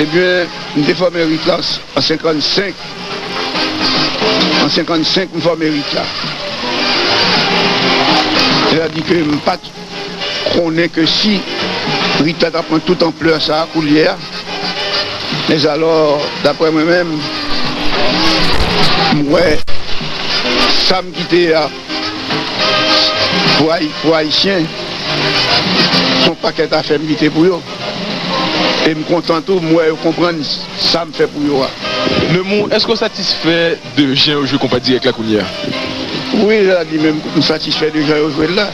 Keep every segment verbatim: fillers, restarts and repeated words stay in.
Ebyen, m te fòme rit la an senkannsenk. An senkannsenk, m fòme rit la. Sètadi ke m pa t konnen ke si rit la t ap pran tout anplè sa a koulye a, mèzalò, daprè mwen menm, m wè sa m kite a pou Ay-, pou Ayisyen, se yon pakèt afè m kite pou yo. E m kontan tou, m wè yo konprann sa m fè pou yo a. Neumou, èske w satisfè de jan yo jwe konpa dirèk la kounye a? Wi, sa di menm, m satisfè de jan yo jwe l la.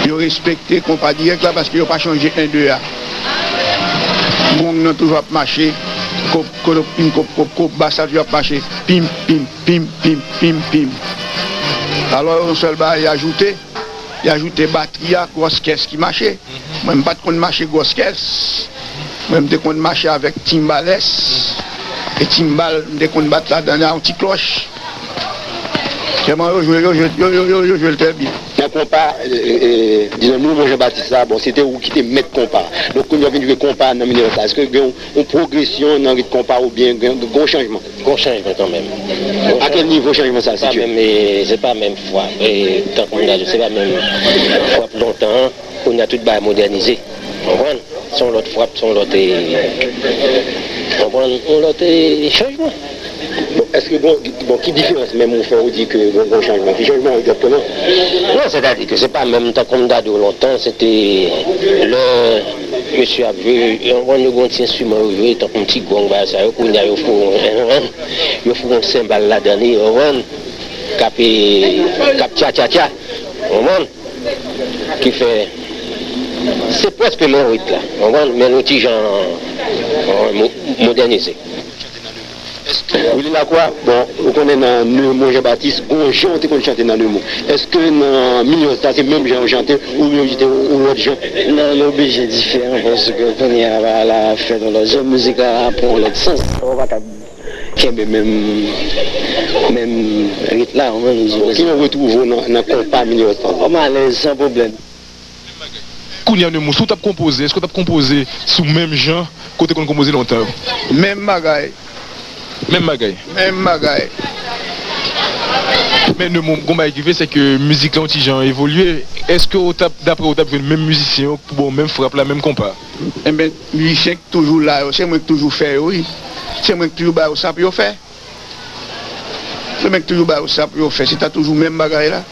Yo respekte konpa dirèk la paske yo pa chanje en de a. Gong nan toujou ap mache, kop, kop, pim, kop, kop, kop, bas la toujou ap mache, pim, pim, pim, pim, pim, pim. Alò, yon sèl bagay y ajoute, y ajoute batri a, gwòs kès ki mache. Mwen, m pa t konn mache gwòs kès. Mwen, m te konn mache avèk timbalès. E timbal, m te konn bat ladan l a yon ti klòch. Sèlman, yo jwe, yo jwe, yo, yo, yo, yo jwe l trè byen. Nan konpa, e, e, e, di nan mouvman Jean Baptiste la, bon, se te ou ki te mèt konpa. Donk, kounye a w vin jwe konpa nan minè sa. Èske gen yon, yon pwogresyon nan rit konpa oubyen gen, gen yon chanjman? Gon chanjman kanmenm. A kèl nivo chanjman sa a sitiye? Se pa menm, e, se pa menm frap, e, tankou m ta di w, se pa menm frap lontan an. Kounye a tout bagay modènize. Konprann? Se yon lòt frap, se yon lòt, e, konprann? Yon lòt, e, chanjman. Bon, èske gon, bon, ki diferans menm ou fè ou di ke gon, gon chanjman? Ki chanjman egzakteman? Non, sètadi ke se pa menm tankou m ta di w lontan, se te lè mesye ap jwe, yon, yon, yon ti enstriman yo jwe, tankou yon ti gong, bagay sa yo, kounye a yo foure yon, yo foure yon senbal ladan li, w konprann? K ap, k ap tcha tcha tcha, w konprann? Ki fè, se prèske menm rit la, w konprann? Men yon ti jan, w konprann, mo-, modènize. Willy Lacroix, bon, ou konnen nan Neumou Jean Baptiste, gon jan w te konn chante nan Neumou. Èske nan Minyòs la, se menm jan yo chante, oubyen yo chante yon lòt jan? Non, yo oblije diferan, paske kounye a, la, la fèt yon lòt jan, mizik la, la pran yon lòt sans. Ou pa ka kenbe menm, menm rit la, ou menm. Bon, kijan w retwouve w nan, nan konpa Minyòs la? Ou m alèz, san pwoblèm. Kounye a, Neumou, si w t ap konpoze, èske w t ap konpoze sou menm jan ke w te konn konpoze lontan yo? Menm bagay. Menm bagay? Menm bagay. Men Neumou, gon bagay ki vre, se ke mizik la yon ti jan evolye. Èske w t ap, daprè w, w t ap jwenn menm mizisyen yo pou ba w menm frap la, menm konpa? Enben, mizisyen k toujou la yo, se mwen k toujou fè yo, wi. Se mwen k toujou ba yo sa pou yo fè. Se mwen k toujou ba yo sa pou yo fè, se ta toujou menm bagay la.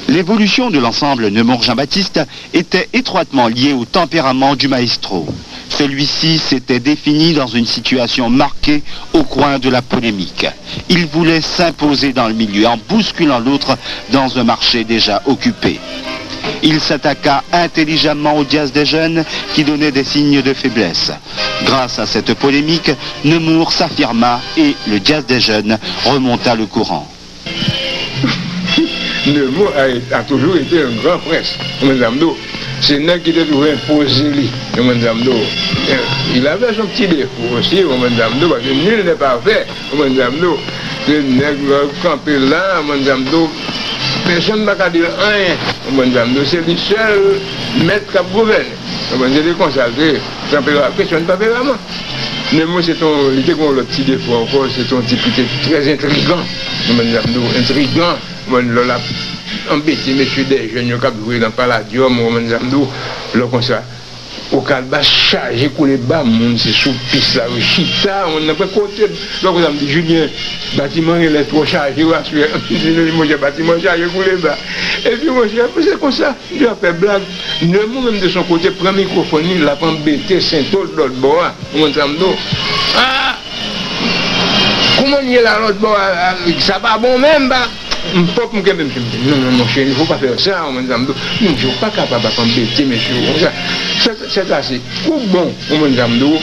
L'évolution de l'ensemble Nemours Jean-Baptiste était étroitement liée au tempérament du maestro. Celui-ci s'était défini dans une situation marquée au coin de la polémique. Il voulait s'imposer dans le milieu en bousculant l'autre dans un marché déjà occupé. Il s'attaqua intelligemment au jazz des jeunes qui donnait des signes de faiblesse. Grâce à cette polémique, Nemours s'affirma et le jazz des jeunes remonta le courant. Nemours a, a toujours été un grand prince, ou konprann sa m di w. Se nèg ki te toujou enpoze li, ou konprann sa m di w. Il avait son petit défaut aussi, ou konprann sa m di w, parce que nul n'est parfait, ou konprann sa m di w. Se nèg la kanpe la, ou konprann sa m di w. Pèsonn pa ka di l anyen, ou konprann sa m di w. Se li sèl mèt k ap gouvène. Ou konprann, se te konsa l te ye. Tanpera-, kesyon tanperaman. Men mwen, se te yon, li te gen yon lòt ti defo ankò, se te yon tip ki te trè entrigan. Ou konprann sa m di w, entrigan. Ou konprann, lè l ap anbete mesye dè jèn yo k ap jwe nan Palladium, ou konprann sa m di w, lè konsa. Okal Bas chaje koule ba, moun se sou pis la yo chita, moun nan pran kote. Lè konsa m di, Julien, batiman genlè twò chaje wi aswè. M di, monchè, batiman chaje koule ba. Epi, monchè, se konsa. Yo ap fè blag. Nemours menm de son kote pran mikwofòn li, l ap anbete Sentol lòt bò a. Ou konprann sa m di w? Ah! Kouman n ye la lòt bò a, a, sa pa bon menm, ba? M pòp, m kenbe, m di, non, non, monchè, il faut pas faire ça, ou konprann sa m di w? Monchè, ou pa kapab ap anbete mesye yo konsa. C'est, c'est assez. Ou bon, ou konprann sa m di w?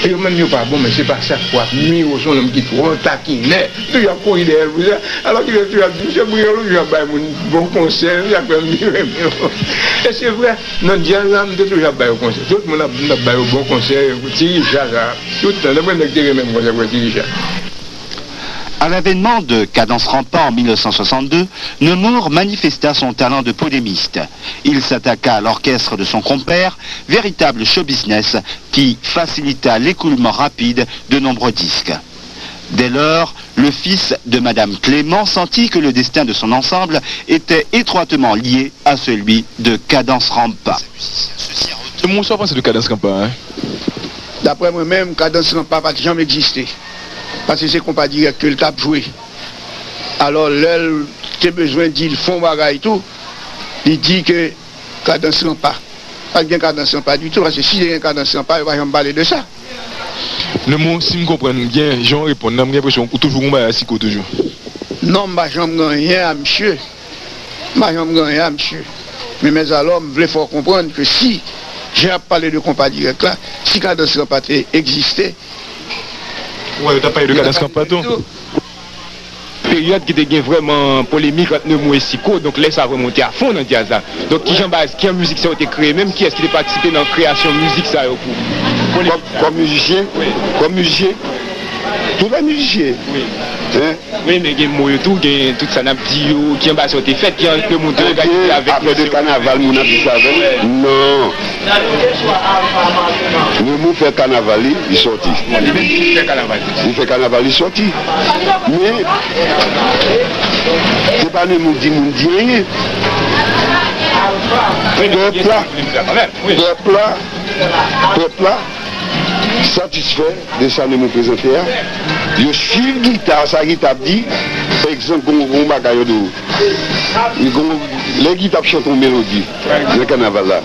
Yo menm yo pa bon, men se pa sa k pou ap nwi w, se yon nonm ki twò takinè. Toujou ap kouri dèyè l pou sa. Alò ki lè toujou ap di, misye Briyon toujou ap bay moun bon konsèy, wi, sa k fè m byen renmen w. E se vre, nan djaz la, m te toujou ap ba yo konsèy. Tout moun ap, m t ap ba yo bon konsèy, Ti Richa sa, tout tan, nenpòt nèg te renmen m konsa, wè Ti Richa. À l'avènement de Cadence Rempart en mille neuf cent soixante-deux, Nemours manifesta son talent de polémiste. Il s'attaqua à l'orchestre de son compère, véritable show business qui facilita l'écoulement rapide de nombreux disques. Dès lors, le fils de Madame Clément sentit que le destin de son ensemble était étroitement lié à celui de Cadence Rempart. Nemours, sa w panse de Cadence Rempart, hein? Daprè mwen menm, Cadence Rempart pa t janm egziste. Paske se konpa dirèk ke l t ap jwe. Alò, lè l te bezwen di l fè yon bagay tou, li di ke Cadence Rempart. Pa t gen Cadence Rempart ditou, paske si te gen Cadence Rempart, yo pa janm pale de sa. Nemours, si m konprann byen jan w reponn nan, m gen enpresyon ou toujou gon bagay a Siko toujou. Non, m pa janm gen anyen a misye. M pa janm gen anyen a misye. Men mèzalò, m vle fè w konprann ke si jan y ap pale de konpa dirèk la, si Cadence Rempart te egziste, Ou wè, yo t ap pale de Cadence Rempart tou. Peryòd ki te gen vrèman polemik ant Nemours e Siko, donk lè sa vrèman w te afon nan djaz la. Donk kijan baz, kijan mizik sa yo te kreye menm, kiyès ki te patisipe nan kreyasyon mizik sa yo pou polemik sa yo? Kòm mizisyen? Kòm mizisyen? Tout lè mizisyen. Hein? Wi, men gen mo yo tou, gen tout sa n ap di yo, kijan baz sa yo te fèt, kijan Nemours te òganize avèk Afè de kanaval, moun ap di sa avè m? Non. Nemours fè kanaval li, li sòti. Li fè kanaval li sòti. Men, se pa Nemours di moun di anyen. Pèp la, pèp la, pèp la satisfè de sa Nemours prezante a. Yo swiv gita, sa gita ap di. Pa egzanp, gon, gon bagay yo di w. Li gon, lè gita ap chante yon melodi nan kanaval la.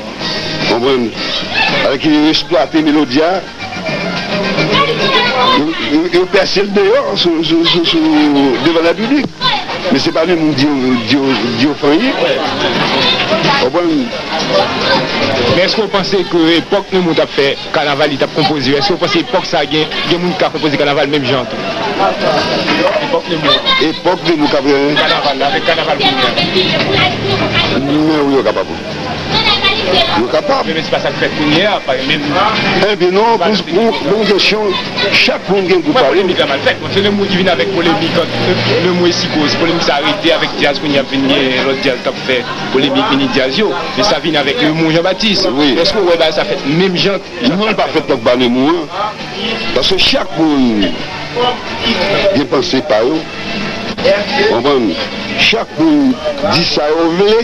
Konprann? Alè ke yo eksplwate melodi a, yo, yo, yo pèse l deyò sou, sou, sou, sou, devan lè piblik. Men se pa Nemours di yo, di yo, di yo fè anyen. Konprann? Men èske w panse ke epòk Nemours t ap fè kanaval, li t ap konpoze yo, èske w panse epòk sa gen, gen moun ki ka konpoze kanaval menm jan an tou? Epòk Nemours. Epòk Nemours k ap fè kanaval la, avèk kanaval kounye a. Men wi, yo kapab. Yo kapab. Men se pa sa k fèt kounye a, pa menm. Ebyen non, pou, pou, pou kesyon, chak moun gen gwoup pa yo. Polemik la mal fèt. Bon, se Nemours ki vin avèk polemik ant Nemours e Siko. Si polemik sa rete avèk djaz kounye a, ap vin gen lòt djaz k ap fè polemik mini djaz yo. Men sa vin avèk Nemours Jean Baptiste. Wi. Èske w wè bagay sa fèt menm jan? Non, l pa fèt tankou pa Nemours an. Paske chak moun gen panse pa yo. Konprann? Chak moun di sa yo vle.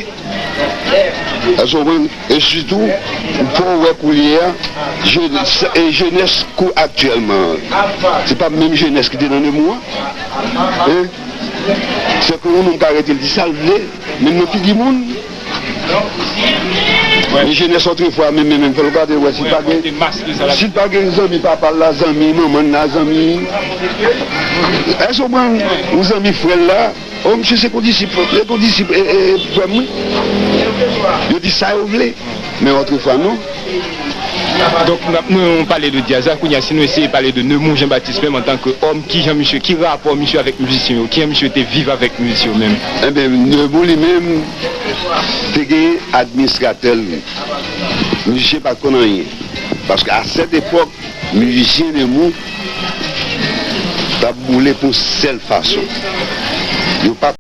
Èske w konprann? E sitou, fò w wè koulye a, jenès, e jenès kou aktyèlman an, se pa menm jenès ki te nan Nemours an. Hein? Se ke yon moun ka rete l di sa l vle, menm nan figi moun. Men jenès otrefwa, menm, menm, menm, fò l gade wè si l pa gen, si l pa gen zanmi papa l la, zanmi manman l la, zanmi. Èske w konprann? Yon zanmi frè l la. O, misye se kondisip, se kondisip, e, e, frè m, wi. Yo di sa yo vle, men otrefwa, non. Donk, n ap, nou pale de djaz la, kounye a, si nou eseye pale de Nemours Jean Baptiste menm, antanke òm, kijan misye, ki rapò misye avèk mizisyen yo, kijan misye te viv avèk mizisyen yo menm? Enben, Nemours li menm, te gen administratè l, wi. Mizisyen pa t konn anyen. Paske a sèt epòk, mizisyen Nemours t ap boule pou yon sèl fason. Yo pa